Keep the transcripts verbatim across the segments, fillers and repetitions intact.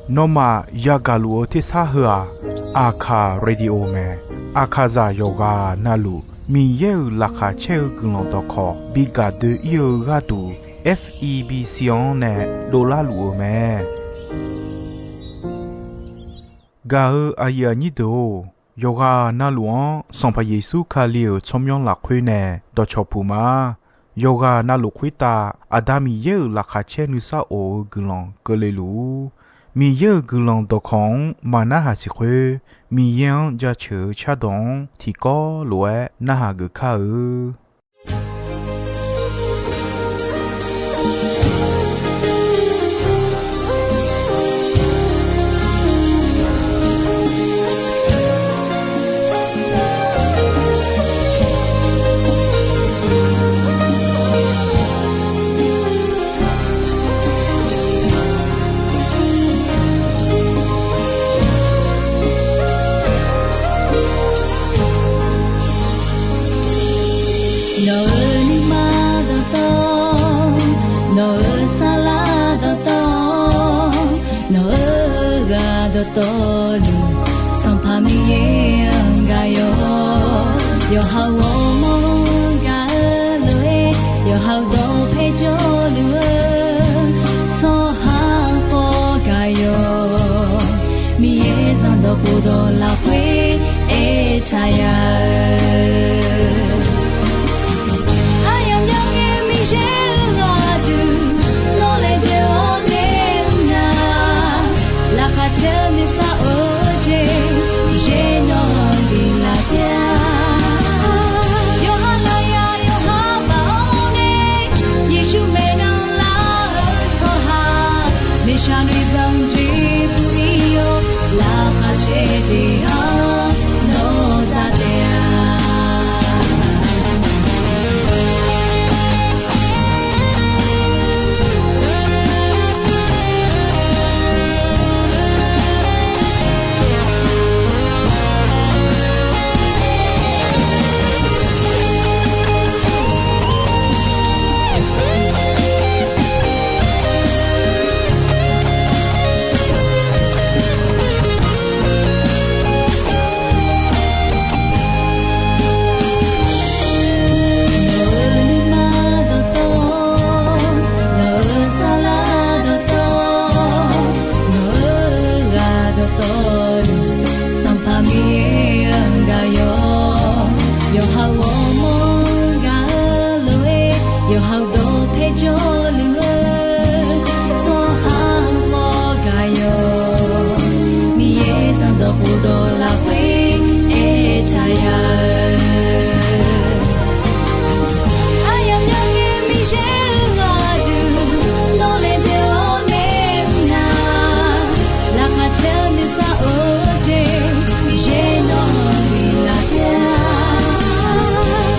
Nawmaf yagaq luf-eu tersar heu-aq, Aqkaq Radio mae. Aqkaqzaq yawqghaq navluf Miqyaer-euq laqkhaq caer-eu guiqlanq dawqkawq bi gaq doe-ir-eu gharduq, F E B C-anr nae dovlar luf-eu mae. Gaq-eu aqyuif aqnyir deuq-or, yawqghaq navluf-anr Sanqpaq Yeqsur Kali-euq tsawrmyanr lafkhoer nae dawqcawq puq ma. Yawqghaq navluf khoertav Aqda Miqyaer-euq laqkhaq caer nuisar of-eu guiqlanq keuvle luf-ur. Miqyaer-euq guiqlanq dawqkawq-anr maq narhaq siq khoer, Miqyaer-anr jaceuq-eu cardawq-anr tiqkawv lof-aer narhaq geuf kar-eu. Nawq-euq nuima dawqtawv, nawq-euq saflar dawqtawv, nawq-euq ghaq dawqtawvluf, Sanqpaq Miqyaer-anr gaq yawq. Yawqha-euq ghawrmawr-anr gaq-eu lof-aer, yawqha-euq dawqpae jawrluf-eu tsawrhaq khawf gaq yawq. Miqyaer zanqdawq khofdawq lafkhoer aertaq ya-eu, aryamq myanr ngae Miqyaer-euq ghaq duq, nawr laejae-awr nae mr nar, laqkhaq caer-eu nuisar of-eu jeq, Miqyaer nawq-anr biflaf taef-a. Yawqha lafyaq yawqha baf-awr nae, Yeqsur maeqnan lar-eu tsawrhaq, miqshaq noeqzanq jeq puq-ir-awr, laqkhaq caer jeq-anr nawr za taef-a. Nawq-euq nuima dawqtawv, nawq-euq saflar dawqtawv, nawq-euq ghaq dawqtawvluf, Sanqpaq Miqyaer-anr gaq yawq. Yawqha-euq ghawrmawr-anr gaq-eu lof-aer, yawqha-euq dawqpae jawrluf-eu tsawrhaq khawf gaq yawq. Miqyaer zanqdawq khofdawq lafkhoer aertaq ya-eu, aryamq myanr ngae Miqyaer-euq ghaq duq, nawr laejae-awr nae mr nar, laqkhaq caer-eu nuisar of-eu jeq, Miqyaer nawq-anr biflaf taef-a.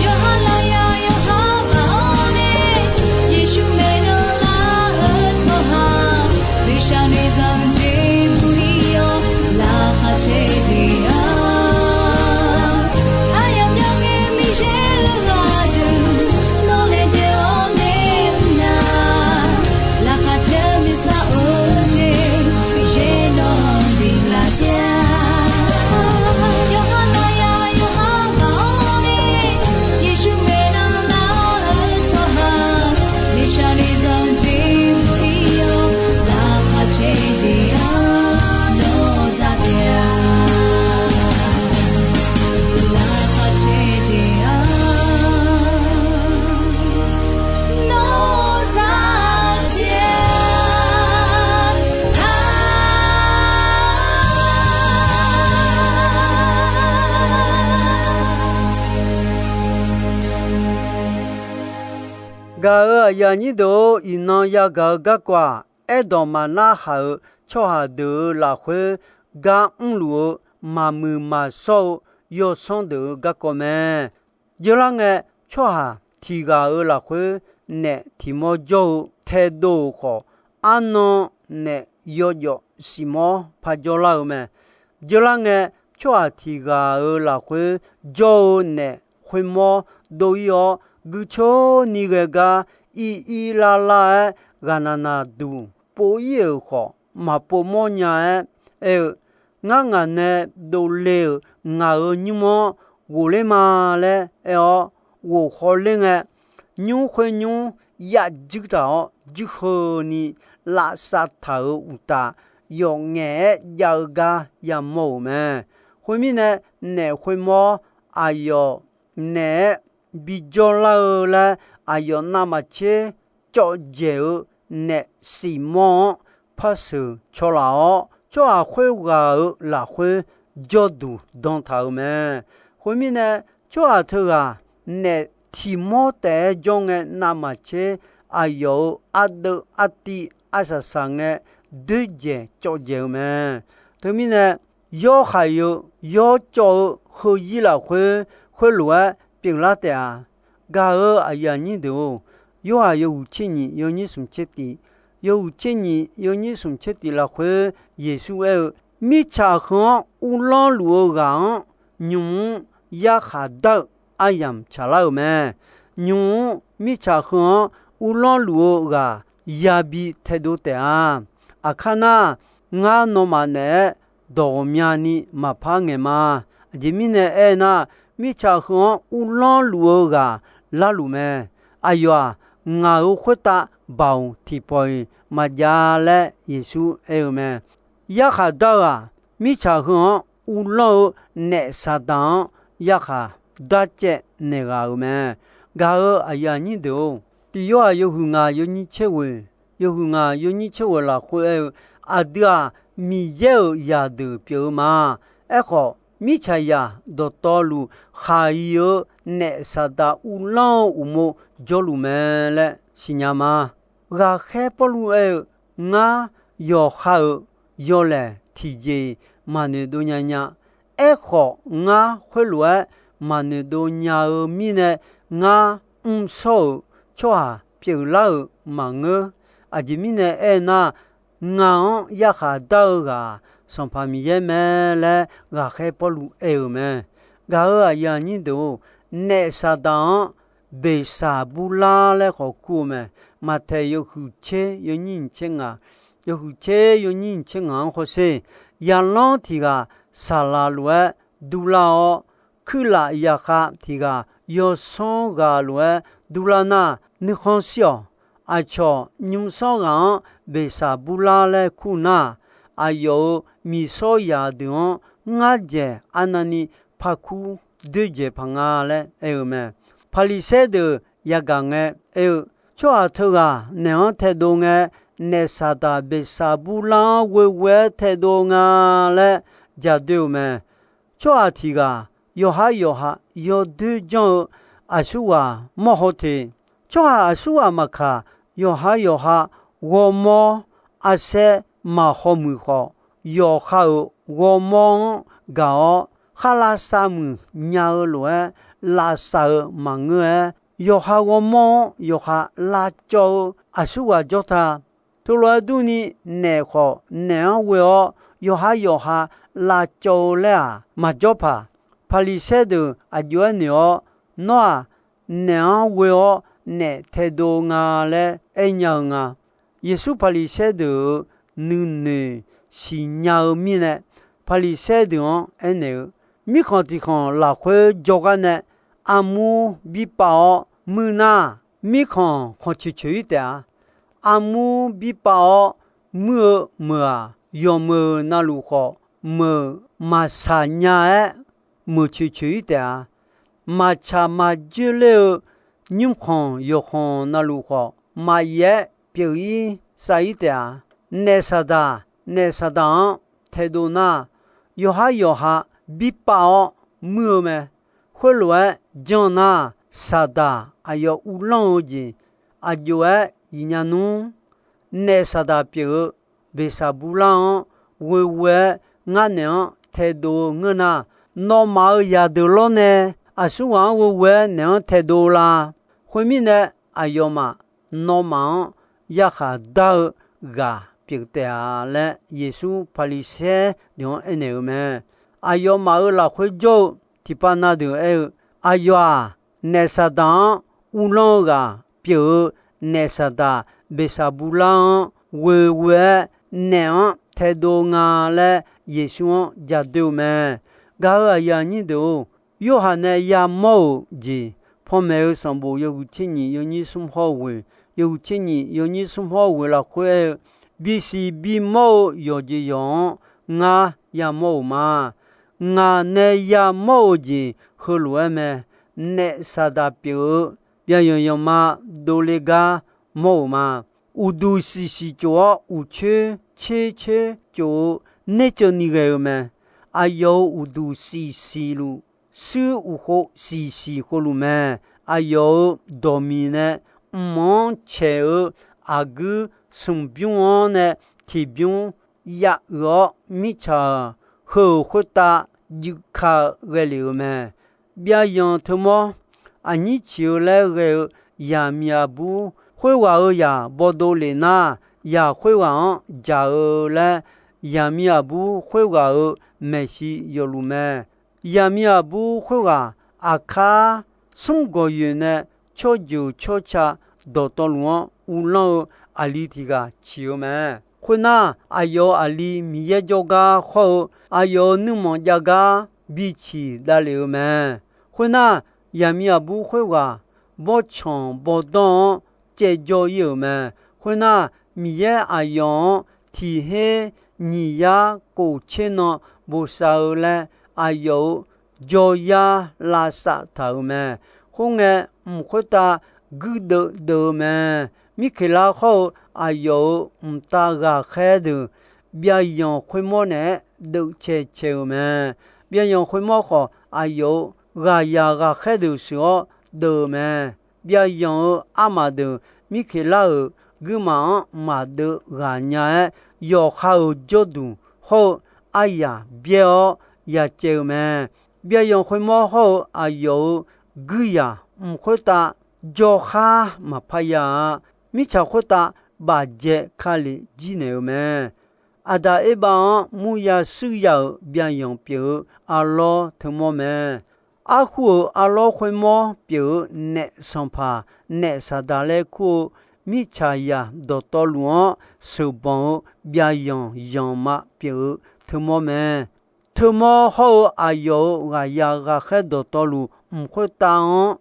Yawqha lafyaq yawqha baf-awr nae, Yeqsur maeqnan lar-eu tsawrhaq, miqshaq noeqzanq jeq puq-ir-awr, laqkhaq caer jeq-anr, aryamq myanr ngae Miqyaer-euq ghaq duq, nawr laejae-awr nae mr nar, laqkhaq caer-eu nuisar of-eu jeq, Miqyaer nawq-anr biflaf taef-a. Yawqha lafyaq yawqha baf-awr nae, Yeqsur maeqnan lar-eu tsawrhaq, miqshaq noeqzanq jeq puq-ir-awr, laqkhaq caer jeq-anr nawr za taef-a. Laqkhaq caer jeq-anr nawr za taef-a. Gaq-euq aqyuif aqnyir deuq-or, iqnan yagaq-eu garkawv-aq, aerdawq maqnar haq-euq tsawrhaq deuq-euq lafkhoer gar mrluf-eu maqmuiq maqshawr-eu yawsanr deuq-euq garkawv mae. Jeurlar ngae, tsawrhaq tiq ghaq-euq lafkhoer naef tiq mawr jawr-eu taedov-euq khawf, arnan naef yawjawf siq mawr par jawrlar-eu mae. Jeurlar ngae, tsawrhaq tiq ghaq-euq lafkhoer jawr-eu naef khoermawr dov-ir-awr, guicoer ni ghae gar ir ir lar lar-aer ghaqnaq naq duq pov-ir-euq khawf, maqpov mawrnya-aer aer-eu, Ngar ngaq nae dovle-euq ngaq-euq nymr-anr ghofler ma laer aer-awr, ghof khawler ngae, nymr khoer nymr yaf juir taq-awr, juir heuni lavsav taq-euq uqtaf, yawf ngaef-aer jav-eu gar yamawr-euq mae. Khoermirnae, naef khoermawr aqyawf naeq-aer bijawr lar-eu laer, aqyawf navmaqtser cawv dzaeq-eu naef siqmawr-anr par sheuq caw laf-awr, tsawrhaq khoerghaq-euq lafkhoer jawrduq dan taq-euq mae. Khoermirnae, tsawrhaq teughaq naef tiq mawr taef-aer jawr ngae, navmaqtser aqyawf-euq ardeuv artiv arsaq saq ngae, doerdzaeq cawv dzaeq-eu mae. Teumirnae, yawr khaiq-eu, yawr cawv-eu heuzir lafkhoer, khoerlof-aer pyeuflar taef-a. Gaq-euq aqyuif aqnyir deuq-or, Yorhaq yawhuiq tser nyiq yawnyir smq tser tif, yawhuiq tser nyiq yawnyir smq tser tif lafkhoer Yeqsur aer-eu, Mirtsaq heu-anr uvlanr luf-eu ghaq-anr, nymq-mr yarkhaq dar-eu aryamq tsaqlar-euq mae. Nymq-mr mirtsaq heu-anr uvlanr luf-eu ghaq yabi taedov taef-a. Aqkar nar, ngar nawmaf naeq-aer dawq ghawqmyani maqpar ngaeq ma. Aqjeq mirnae aernar, mirtsaq heu-anr uvlanr luf-eu ghaq larluf mae. Aqyawf-aq, ngaq-euq khoertav baoq tiqpawf-iq maqjav laer Yeqsur aer-eu mae. Yarkhaq dar-eu-aq, mirtsaq heu-anr uvlanr-eu naef Saqdaq-anr yarkhaq darcaev naeq ghaq-euq mae. Gaq-euq aqyuif aqnyir deuq-or, Tiq Yorhaq yawhuiq ngaq yawnyir tser ghoeq, yawhuiq ngaq yawnyir tser ghoeq lafkhoer aer-eu, aqdui-aq, Miqyaer-euq zaqdeuq pyeuf-eu ma. Aerkhawf, mirtsaqzaq dawqtawvluf khaq-iq-eu naef Saqdaq uvlanr-eu uqmov jawrluf mae laer siqnya ma. Ghaqkhaer Pawrluv aer-eu, Ngar yawqha-euq yawlaeq tiqjeq-iq maqnoeq dov nya nya. Aerkhawf, ngar khoerlof-aer maqnoeq dov nya-eu mirnae, ngar mrshawr-euq tsawrhaq pyeuflar-euq maqngeur. Aqjeq mirnae aernar, ngaq-anr yarkhaq dar-eu ghaq-aq, Sanqpaq Miqyaer mae laer ghaqkhaer Pawrluv aer-euq mae. Gaq-euq aqyuif aqnyir deuq-or, naef Saqdaq-anr beqsaq burlar laer khawf kur-eu mae. Maqtaeq yawhuiq tser yawnyir nyiq tser ngaq, yawhuiq tser yawnyir nyiq tser ngaq-anr hawsher. Yaqlanr tiq ghaq saqlaq lof-aer durlar-awr, kuirlaf yaqkhav tiq ghaq yawsanr ghaq lof-aer durlar nar, nuikhanr shir-awq. Aqcawq nymrsanr ghaq-anr beqsaq burlar laer kur nar, aqyawf-euq miqsawr zaqdeuq-anr ngar dzaeq arnavni parkur doerdzaeq paq nga laer aer-eu mae. Paqliqsaer deuq yagaq ngae aer-eu, Tsawrhaq teughaq naeq-anr taedov ngae, naef Saqdaq beqsaq burlar-anr ghoe ghoe-aer taedov nga laer ja doer-eu mae. Tsawrhaq tiq ghaq yawqhar yawqha yawdoer janr-eu aqsurghaq mawr haw te. Tsawrhaq aqsurghaq maqkaq, yawqhar yawqha ghawrmawr arsaer maqhaw muiq khawf, yawqha-euq ghawrmawr-anr gaq-awr, kharlav savmuiq nya-eu lof-aer lavsav-eu maqngeur-aer, yawqha ghawrmawr-anr yawqha lavcawv-eu aqsurghaq jawr ta. Teulof-aer durni, naef khawf naeq-anr ghoe-awr yawqhar yawqha lavcawv-eu laer-aq maqjawr paq. Paqliqsaer deuq aqjox-aer noeq-awr, Nawr-aq, naeq-anr ghoe-awr naef taedov nga laer aernya-eu nga. Yeqsur Paqliqsaer deuq-euq nuinoeq siqnya-eu mirnae, Paqliqsaer deuq-anr aernaeq-eu, Mirkhanq tiq khanq lafkhoer jawrgar nae armur birpav-awr muir nar, mirkhanq khanq coeq coeq-ir taef-a. Armur birpav-awr muir-eu meuq-aq, yawqmeuq navluf khawf meuq maqshaq nya-aer meuq coeq coeq-ir taef-a. Maqtsaq maqjoer ler-eu nymrkhanq yawqkhanq navluf khawf, maqyaef-aer pyeuf-ir sav-ir taef-a. Naef Saqdaq, naef Saqdaq-anr taedov nar, yawqhar yawqha birpav-awr muir-eu mae. Khoerlof-aer janr nar, Saqdaq aqyawf uvlanr-eu jeq aqjox-aer iqnya nmr. Naef Saqdaq pyeuf-eu beqsaq burlar-anr ghoe ghoe-aer ngar naeq-anr taedov-eu ngeur nar, nawmaf-euq zaqdeuq lawrnae aqsurghaq-anr ghoe ghoe-aer naeq-anr taedov la. Khoermirnae, aqyawfmaf nawmaf-anr yarkhaq dar-eu ghaq pyeuf taef-a laer, Yeqsur Paqliqsaer deuq-anr aernaeq-eu mae. Aqyawfmaf-euq lafkhoer jawr-eu tiqpav na deuq aer-eu, Aqyawf-aq, naef Saqdaq-anr uvlanr-eu ghaq pyeuf-eu, naef Saqdaq beqsaq burlar-anr ghoeghoe-aer naef-anr taedov nga laer Yeqsur-anr jadoe-eu mae. Gaq-euq aqyuif aqnyir deuq-or, Yorhaq nae yamawr-euq jeq, Panmaeq-eu sanqbof yawhuiq tser nyiq yawnyir smr hawr ghoeq, yawhuiq tser nyiq yawnyir smr hawr ghoeq lafkhoer aer-eu, bisiq bimawr-eu yawqjeq yawq-anr ngar yamawr-euq ma. Ngaq nae yamawr-eu jeq heulof-aer mae. Naef Saqdaq pyeuf-eu byavyanq yanqma dovle gar mawr-euq ma. Uqduq siqsiq tsof-awr, uqcoer tser coer tsof-eu nerceuv ni ghae-eu mae. Aqyawf-euq uqduq siqsiq luf, shuir uqkhov siqsiq khoerluf mae. Aqyawf-euq dawqmiq nae mq-anr caeq-eu aqguir smq bymr-anr nae tiqbymr ya'uiq-awr, mirtsaq-aq, heu-euq khoertav juif ka-eu ghae lef-euq mae. Byavyanq teumawr, aqnyir ciq-eu laer ghae-eu yaqmiq aqbur khoerghaq-euq zaq bawdov lef nar, zaq khoerghaq-anr jaq-eu laer, yaqmiq aqbur khoerghaq-euq maeqshi yawfluf mae. Yaqmiq aqbur khoerghaq aqkar smr gawqyoeq nae tsawrjeuq tsawrca dawqtawvluf-anr uvlanr-eu aqli tiq ghaq ciq-eu mae. Khoernar, aqyawf-euq aqli Miqyaer jawrgar khawr-eu, aqyawf-euq nuirmanq jav gar biciq davlef-eu mae. Khoernar, yaqmiq aqbur khoerghaq bawrtsanq bawrdanr-anr caevjawr ir-euq mae. Khoernar, Miqyaer aqyawf-anr tiq her nyiq yar kof tser nan bosav-eu laer, aqyawf-euq jawryar lavsav taq-euq mae. Khoerngae, mq khoertav guirdeuv deuv-eu mae. Mirkeqlar khawr-eu aqyawf-euq mqtav ghaqkhaer deuq byavyanq khoermawr naeq-aer deuv cae cae-euq mae. Byavyanq khoermawr khawf, aqyawf-euq ghaqyaq ghaqkhaer deuq sheuq-awr deuv-eu mae. Byavyanq-euq armaf deuq Mirkeqlar-euq guirmaf-anr maqdeuv ghaq nya-aer, yawqha-euq jawrduq hawr-eu aryaq byaer-awr yacaev-eu mae. Byavyanq khoermawr hawr-eu aqyawf-euq guirzaq mq khoertav jawrkhar maqpar ya-a. Mirtsaq khoertav bafjae kali jir naeq-eu mae. Aqdaq Erbav-anr murya shuir ya-euq byavyanq pyeuf-eu arlawr teumawr mae. Arhu-euq arlawr khoermawr pyeuf-eu naef sanqpaq, naef saqdaq laer kur-eu mirtsaqzaq dawqtawvluf-anr sheuqbanq-eu byavyanq yanqma pyeuf-eu teumawr mae. Teumawr hawr-eu aqyawf-euq ghaqyaq ghaqkhaer dawqtawvluf mq khoertav-anr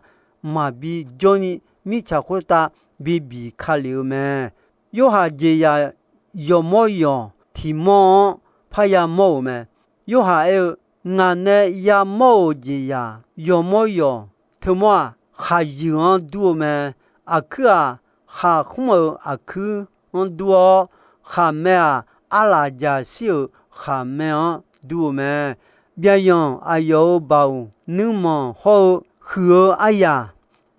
maqbi jawrni mirtsaq khoertav bibiq kalef-eu mae. Yorhaq jeqzaq yawqmawr yawq tiq mawr-anr parya mawr-euq mae. Yorhaq aer-eu, Ngaq nae yamawr-euq jeqzaq yawqmawr yawq teumawr-aq, khaqyuiq-anr dur-eu mae. Aqkuir-aq, khaqkhmr-euq aqkuir-anr dur-awr, khaqmae-aq, arlaqjaq shir-euq khaqmae-anr dur-eu mae. Byavyanq aqyawf-euq baoq nuirmanq hawr-eu huiq-eu aryaq,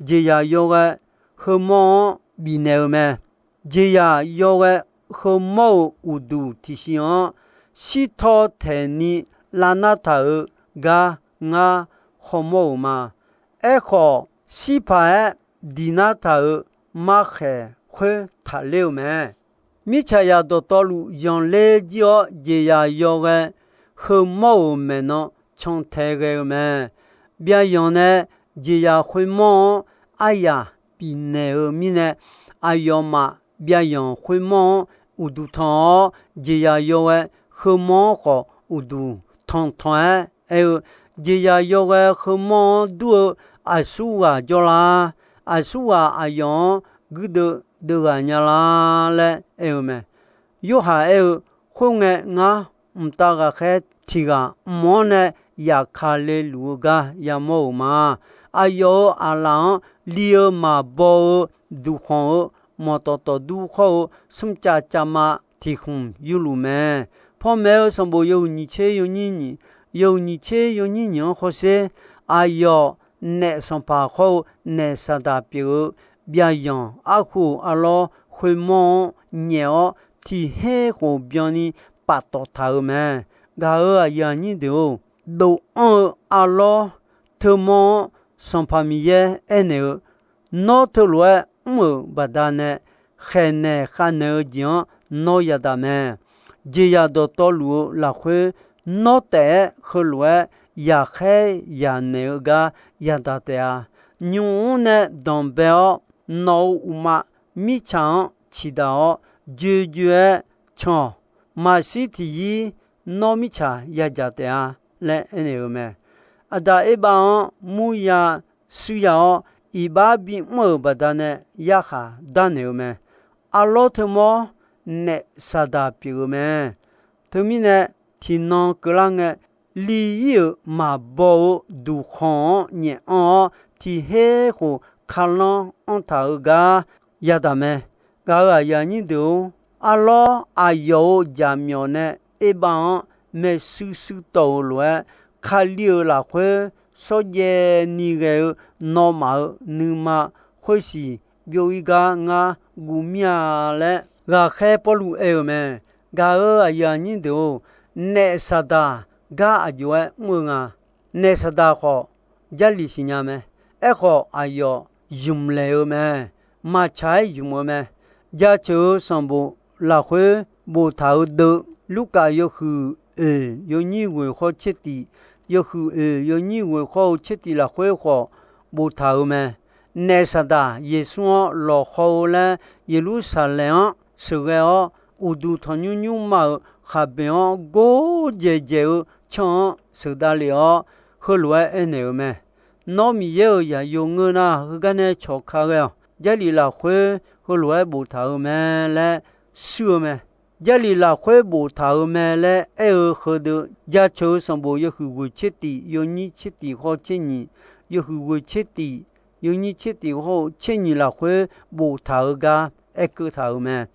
jeqzaq yawghae heumawr-anr bifnaeq-eu mae. Jeqzaq yawghae heumawr-euq uqduq tiqsiq-anr shirtaw taeqni lavnar taq-euq gar ngar hawmawr-euq ma. Aerkhawf, shirpaq-aer diqnar taq-euq markhaeq khoer taqler-eu mae. Mirtsaqzaq dawqtawvluf zanqler jir-awr, jeqzaq yawghae heumawr-euq maeqnan cantae ghae-eu mae. Byavyanq nae jeqzaq khoermawr-anr aryaq bifnaeq-eu mirnae, aqyawfmaf byavyanq khoermawr-anr uqduq tanq-awr, jeqzaq yawghae heumawr-anr khawf uqduq tanqtanq-aer aer-eu, Jeqzaq yawghae heumawr-anr dur-eu aqsurghaq jawrlar. Aqsurghaq aqyawf-anr guirdeuv deuvghaq nya lar laer aer-eu mae. Yorhaq aer-eu, Khoerngae, ngar mqtav ghaqkhaer tiq ghaq mq-anr nae yaqkale luf-eu gar yamawr-euq ma. Aqyawf-euq aqlaf-anr li-eu maqbaw-eu duqkhanq-eu manqtawf tawfdur hawr-eu smrcav cavma tiq khmq yurluf mae. Panmaeq-eu sanqbof yawhuiq nyiq tser yawnyir nyiq, yawhuiq nyiq tser yawnyir nyiq-anr hawsher. Aqyawf naef sanqpaq hawr-eu naef saqdaq pyeuf-eu byavyanq arhu-euq arlawr khoermawr-anr nyaef-awr, tiq her khof byanni paftawf taq-euq mae. Gaq-euq aqyuif aqnyir deuq-or, dof-anr-eu arlawr teumawr-anr Sanqpaq Miqyaer aernaeq-eu, Nawr teulof-aer mr-euq baqdanae, khaeqnaeq khavnaeq-eu jeq-anr nawr yadaq mae. Jeqzaq dawqtawvluf-eu lafkhoer nawr taef-aer heulof-aer yaqkhaer yaqnaeq-eu gar yadaq taef-a. Nymq-mr nae danqbae-awr, nawq-euq uqma mirtsaq-anr ciqdaq-awr, joejoe-aer can-awq. Maqshir tiqyir nawr mirtsaq yadzaq taef-a laer aernaeq-eu mae. Aqda Erbav-anr murya shuir ya-awr, iqbax bimr-euq baqdanae yarkhaq darnaeq-eu mae. Arlawr teumawr naef Saqdaq pyeuf-eu mae. Teumirnae, tiqnan keuvlar ngae, li ir-euq maqbaw-eu duqkhanq-anr nyaef anr-awr, tiq her khof kalanr anr taq-eu gar yadaq mae. Gaq-euq aqyuif aqnyir deuq-or, arlawr aqyawf-euq jaqmyawf nae Erbav-anr maershuir shuir tawv-eu lof-aer, Kali-euq lafkhoer shawrjaev ni ghae-eu nawmaf-euq nuima khoersiq byov-ir gar ngar guv mir-a laer, ghaqkhaer Pawrluv aer-eu mae. Gaq-euq aqyuif aqnyir deuq-or, naef Saqdaq gar aqjox-aer mr-eu nga. Naef Saqdaq khawf, Jarlif siqnya mae. Aerkhawf, aqyawf ymq laeq-eu mae. Maqtsaq-aer ymq-eu mae. Jaceuq-eu sanqbof lafkhoer boftaq-eu deuv, Lurkaf yawhuiq oeq yawnyir ghoeq khawr tser tif, yawhuiq oeq yawnyir ghoeq khawr-eu tser tif lafkhoer khawf boftaq-eu mae. Naef Saqdaq Yeqsur-anr lawqhaw-eu laer Yeqlursaqlaeq-anr sheuqghae-awr, uqduq tanqnymr nymrma-euq khaqboeq-anr gordzaeq dzaeq-eu tsanr-anr sheuqdav lef-awr, heulof-aer aernaeq-eu mae. Nawr Miqyaer-euq zaqyo ngeur nar, heugar nae cawq ka ghae-awq. Jarlif lafkhoer heulof-aer boftaq-eu mae laer shuir-eu mae. Jarlif lafkhoer boftaq-eu mae laer aer-eu heudeuq, Jaceuq-eu sanqbof yawhuiq ghoeq tser tif, yawnyir tser tif khawr tser nyiq, yawhuiq ghoeq tser tif, yawnyir tser tif khawr-eu tser nyiq lafkhoer boftaq-eu gar aerkeuv taq-euq mae.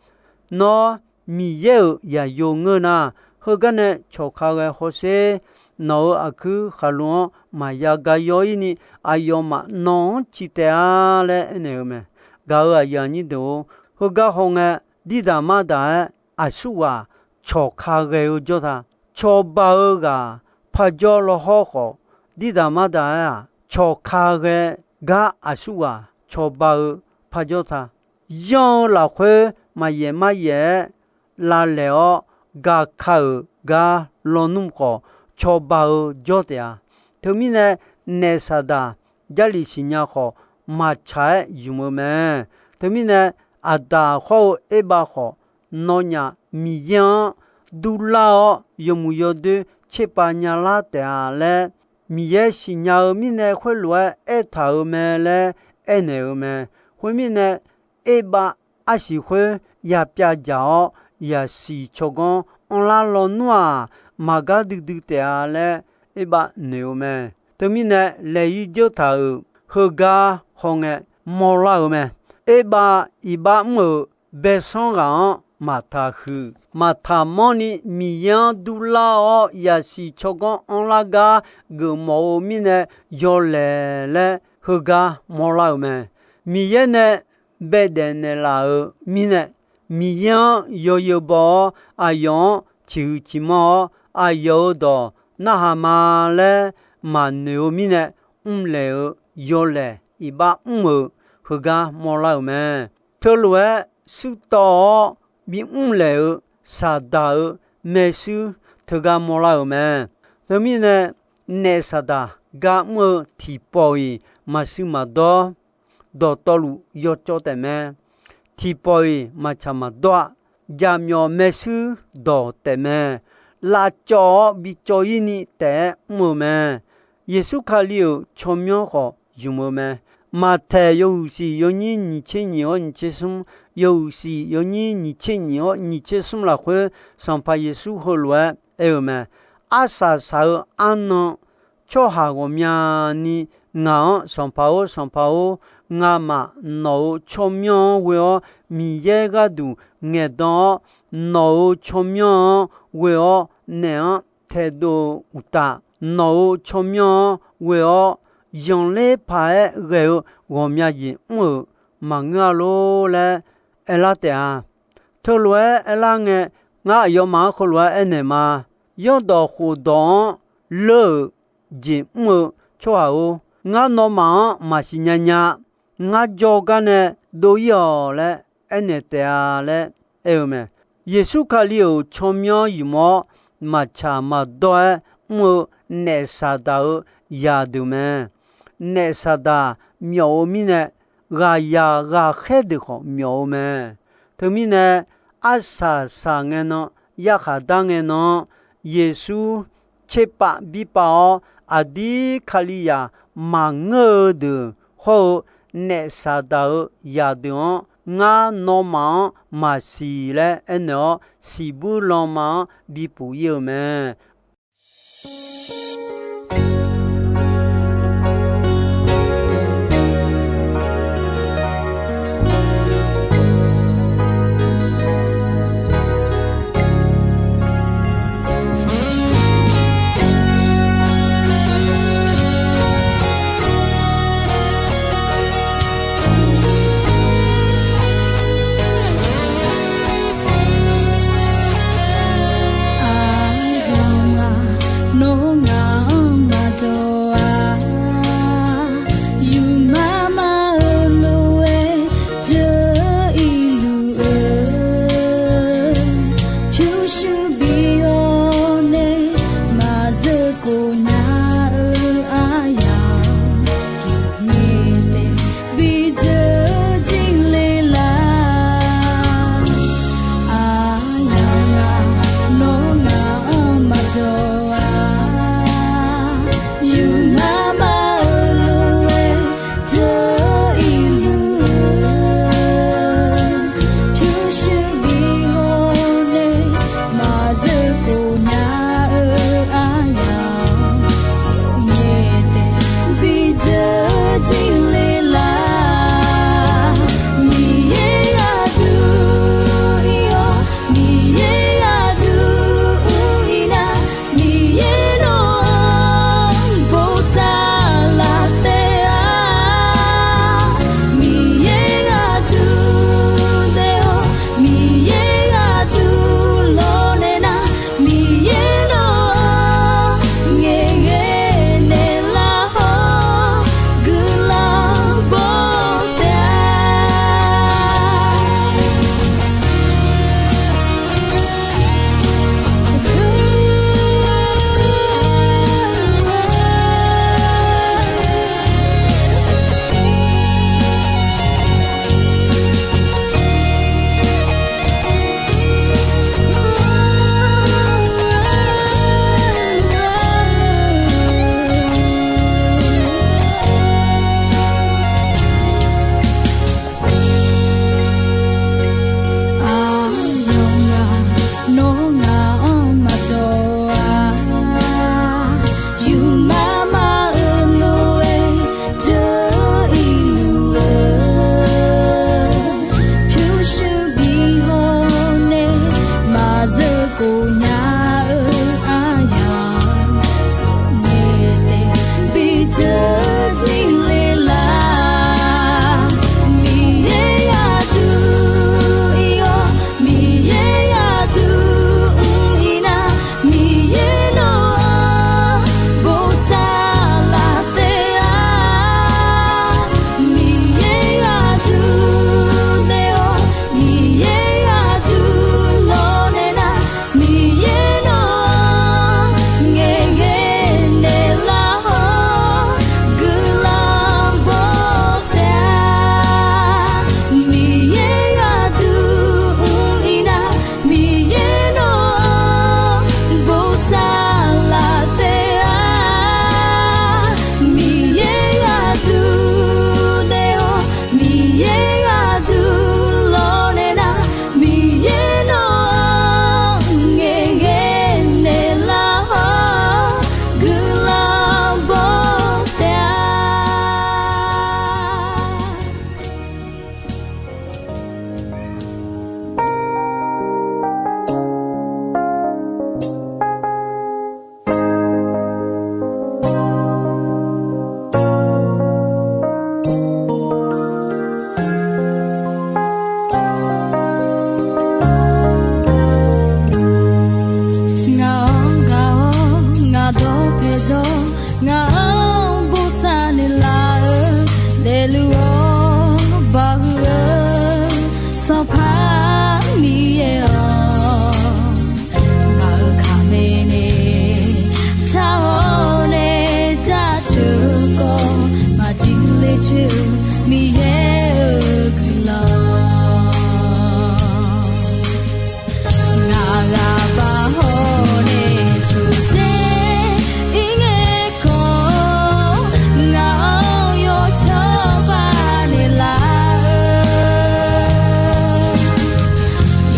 Nawr Miqyaer-euq zaqyo ngeur nar, heugar nae cawq ka ghae hawsher. Nawq-euq aqkuir khaqlo-anr maqya ga yaw-ir ni, aqyawfmaf nawq-anr ciq taef-a laer aernaeq-eu mae. Gaq-euq aqyuif aqnyir deuq-or, heugar hawngae, dirdaq mardaq-aer aqsurghaq cawq ka ghae-eu jawr ta. Cawba-eu ghaq parjawr lawhawr khawf, dirdaq mardaq-aer-aq, cawq ka ghae gar aqsurghaq cawba-eu parjawr ta. Yanr-eu lafkhoer maqyaef maryaef-aer lavlaeq-awr gaka-euq gar lawnmr khawf, cawba-eu jawr taef-a. Teumirnae, naef Saqdaq Jarlif siqnya khawf, maqtsaq-aer ymq-eu mae. Teumirnae, Aqdaq hawr-eu Erbav khawf, nawnyaf Miqyaer-anr durlar-awr yawmuiq yawdoer tserpav nyalar taef-a laer, Miqyaer siqnya-eu mirnae khoerlof-aer aertaq-euq mae laer aernaeq-eu mae. Khoermirnae, Erbav arsiq khoer yapyav dzaq-awr, yasiq tsawrganr anrlar lawnmr-aq, maqgar duidui taef-a laer Erbav noeq-eu mae. Teumirnae, laeq-ir dzeur taq-euq heugar hawngae mawrlar-eu mae. Erbav iqbax mr-euq baesanr ghaq-anr maqtaq huiq. Maqtaq manrni Miqyaer-anr durlar-awr, yasiq tsawrganr anrlar gar geufmawf-eu mirnae yawlaeq laer heugar mawrlar-euq mae. Miqyaer nae baedaef naeqlaf-euq mirnae, Miqyaer-anr yawzeu baw-awr, aqyawf-anr ciqhuiq ciqmanr-awr, aqyawf-euq dawq narhaq ma laer maqnoeq-eu mirnae, mrlaeq-eu yawlaeq iqbax mr-euq heugar mawrlar-euq mae. Teulof-aer shuirtawv-awr bimr laeq-eu Saqdaq-euq maershuir teugar mawrlar-euq mae. Teumirnae, naef Saqdaq gar mr-eu tiqpawf-iq maqshuir maqdawr dawqtawvluf yawcawv taefmae. Tiqpawf-iq maqtsaq maqdawr-a. Jaqmyawf maershuir dawq taefmae. Lavcawv-awr bicawv-ir ni taef-aer mr-eu mae. Yeqsur Kali-euq tsawrmyanr khawf ymq-eu mae. Maqtaeq yawhuiq siq yawnyir nyiq tser nyiq-awr nyiq tser smr, yawhuiq siq yawnyir nyiq tser nyiq-awr nyiq tser smr lafkhoer, Sanqpaq Yeqsur heulof-aer aer-eu mae. Arsaq saq-eu arnan tsawrhaq ghawqmyani ngaq-anr, Sanqpaq-or, Sanqpaq-or, ngamaf nawq-euq tsawrmyanr-anr ghoe-awr Miqyaer gharduq ngaeqdan-awr, nawq-euq tsawrmyanr-anr ghoe-awr naef-anr taedov-eu uqtaf, nawq-euq tsawrmyanr-anr ghoe-awr zanqler paq-aer ghae-eu ghawqmya jeq mr-euq maqngeur-a lor laer aerlar taef-a. Teulof-aer aerlar ngae, ngar aqyawfmaf-anr heulof-aer aernaeq ma. Yawrdawq khofdawq-anr leur-euq jeq mr-eu tsawrhaq-or, ngar nawmaf-anr maqsiq nya nya. Ngar jawrgar nae dov-ir-awq laer aernaeq taef-a laer aer-eu mae. Yeqsur Kali-euq tsawrmyanr ymq-awr maqtsaq maqdawr-aer mr-eu naef Saqdaq-euq zaqdeuq mae. Naef Saqdaq myawf-eu mirnae, ghaqzaq ghaqkhaer deuq khawf myawf-eu mae. Teumirnae, arsaq saq ngae nan, yarkhaq dar ngae nan-anr, Yeqsur tserpav birpav-awr, aqdir Kalizaq maqngeur-eu deuq hawr-eu, naef Saqdaq-euq zaqdeuq-anr ngar nawmaf-anr maqsiq laer aernaeq-awr, siqbuir lanma-anr bipuf ir-eu mae.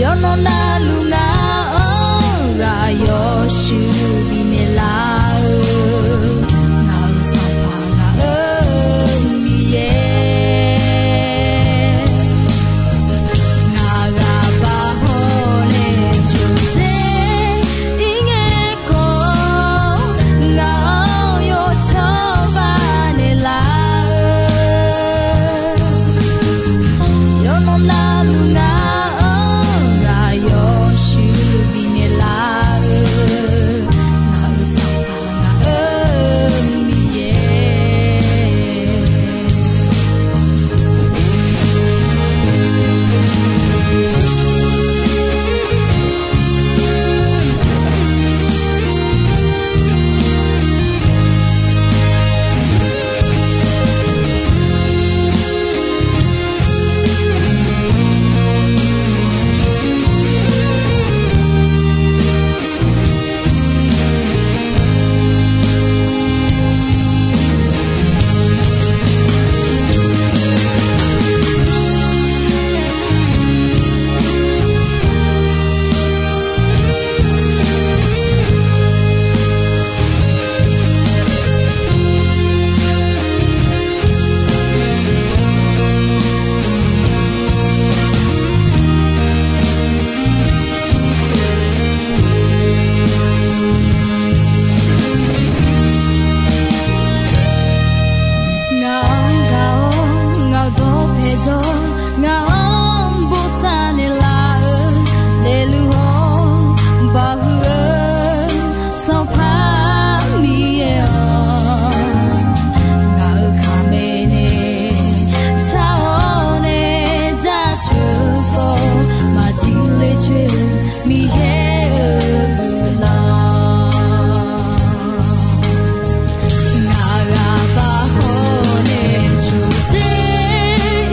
Yawqnan navluf ngaq-anr ghaq yawshuif bifnaeq laf-eu, ngaq-euq Sanqpaq ngaq-euq Miqyaer. Ngaq ghaq baq hawr nae coqdzer ir ngae khawf, ngaq-anr yawcawba naeqlaf-eu, yawqnan navluf ngaq-anr ghaq yawshuif bifnaeq laf-eu, ngaq-euq Sanqpaq ngaq-euq Miqyaer. Ngaq-anr gaq-awr ngaq-euq dawqpae jawr, ngaq-anr bosav naeqlaf-eu, daefluf-awr baqhuiq-eu Sanqpaq Miqyaer-awq. Ngaq-euq kaqmae nae tar-awr nae jaceuq-eu khawf, maqjir le coer-eu Miqyaer-euq guiqlanq. Ngaq ghaq baq hawr nae coqdzer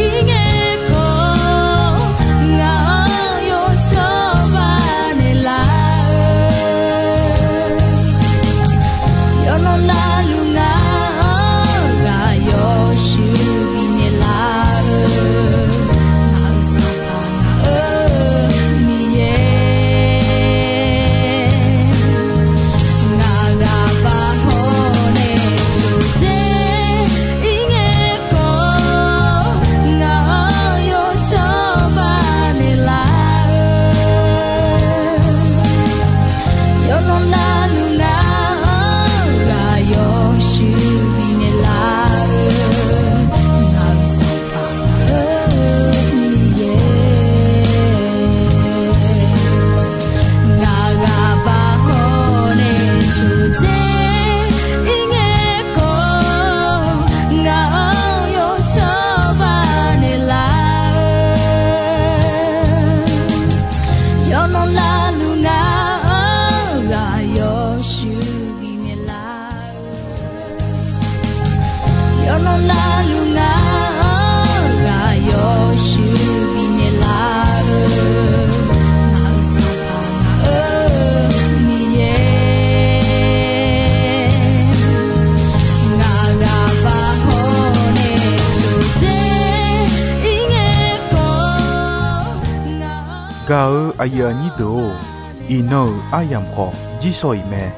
ir ngae khawf, ngaq-anr yawcawba naeqlaf-eu, yawqnan navluf ngaq-anr ghaq yawshuif bifnaeq laf-eu, ngaq-euq Sanqpaq ngaq-euq Miqyaer. Ngaq ghaq baq hawr nae coqdzer ir ngae khawf, ngaq-anr yawcawba naeqlaf-eu, yawqnan navluf ngaq-anr ghaq yawshuif bifnaeq laf-eu, ngaq-euq Sanqpaq ngaq-euq Miqyaer. Ngaq ghaq baq hawr nae coqdzer ir ngae khawf, ngaq-anr yawcawba naeqlaf-eu, yawqnan navluf ngaq-anr ghaq yawshuif bifnaeq laf-eu, yawqnan navluf ngaq-anr ghaq yawshuif bifnaeq laf-eu, ngaq-euq Sanqpaq ngaq-euq Miqyaer. Ngaq ghaq baq hawr nae coqdzer ir ngae khawf, ngaq-anr Gaq-eu aqyuif aqnyir deuq-or, iqnan-euq aryamq khawf jirsawq iq mae.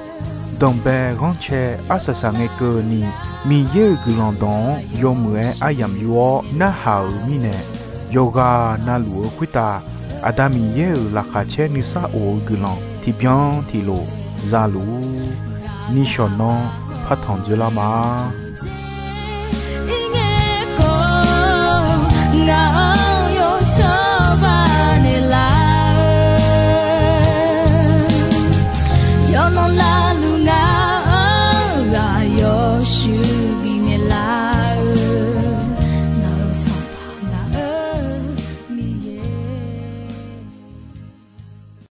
Danqbae ghanrcae arsaq saq ngae keuvni, Miqyaer-euq guiqlanq dawq-anr yawmuiq-aer aryamq yur-awr narhaq-euq mirnae, yawqghaq navluf-eu khoertav Aqda Miqyaer-euq laqkhaq caer nuisar of-eu guiqlanq tiqbyan tiqlof za luf-ur. Nishawq nanr partanq dzoerlar ma.